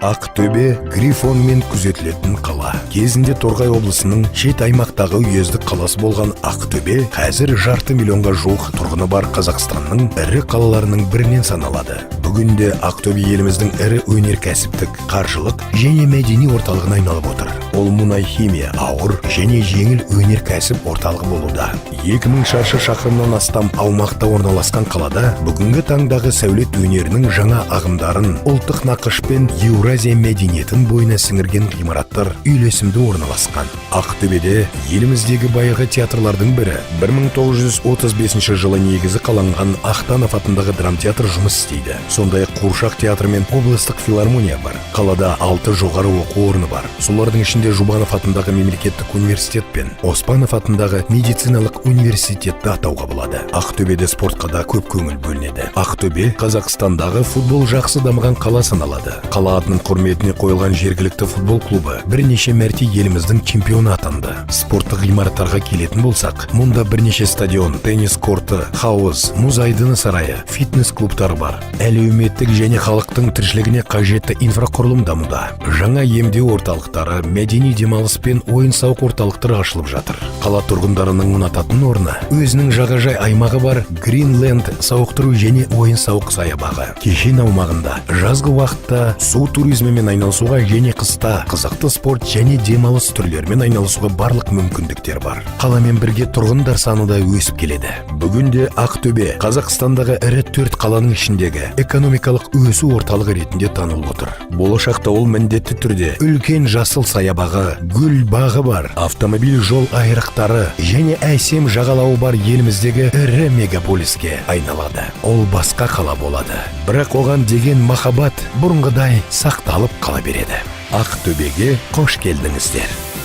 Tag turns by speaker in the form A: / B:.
A: Ақтөбе – грифонмен күзетілетін қала. Кезінде Торғай облысының шет аймақтағы уездік қаласы болған Ақтөбе қазір жарты миллионға жуық тұрғыны бар Қазақстанның ірі қалаларының бірінен саналады. Бүгінде Ақтөбе еліміздің ірі өнеркәсіптік, қаржылық және мәдени орталығына айналып отыр. Ол мұнай химия, ауыр және жеңіл өнеркәсіп орталығы болуда. 2000 шаршы шақырымнан астам аумақта орналасқан қалада бүгінгі таңдағы сәулет өнерінің жаңа ағымдарын, ұлттық нақыш пен Еуразия мәдениетін бойына сіңірген ғимараттар үйлесімді орналасқан. Ақтөбеде еліміздегі баяғы театрлардың бірі, 1935 жылы негізі қаланған Ахтанов атындағы драмтеатр жұмыс істейді. Сондай ақ қуыршақ театры мен облыстық филармония бар. Қалада алты жоғары оқу орны бар. Солардың ішінде Жұбанов атындағы мемлекеттік университет пен Оспанов атындағы медициналық университетті атауға болады. Ақтөбеде спортқа да көп көңіл бөлінеді. Ақтөбе Қазақстандағы футбол жақсы дамыған қала саналады. Қала атының құрметіне қойылған жергілікті футбол клубы бірнеше мәрте еліміздің чемпионы атанды. Спорттық ғимараттарға келетін болсақ, мұнда бірнеше стадион, теннис корты, хауыз, мұз айдыны сарайы, фитнес клубтары бар. Әлеуметтік және халықтың тіршілігіне қажетті инфрақұрылым дамуда. Жаңа емдеу орталықтары, мәдени демалыс пен ойын сауық орталықтары ашылып жатыр. Қала тұрғындарының ұнататын орны – өзінің жағажай аймағы бар Гринленд сауықтыру және ойын сауық саябағы. Кешен аумағында жазғы уақытта су туризмімен айналысуға және қыста қызықты спорт және демалыс түрлерімен айналысуға барлық мүмкіндіктер бар. Қаламен бірге тұрғындар саны да өсіп келеді. Бүгінде Ақтөбе Қазақстандағы ірі төрт қаланың ішіндегі экономикалық өсу орталығы ретінде танылып отыр. Болашақта ол міндетті түрде үлкен жасыл саябағы, гүл бағы бар, автомобиль жол айрықтары және әсем жағалауы бар еліміздегі ірі мегаполиске айналады. Ол басқа қала болады, бірақ оған деген махаббат бұрынғыдай сақталып қала береді. Ақтөбеге қош келдіңіздер!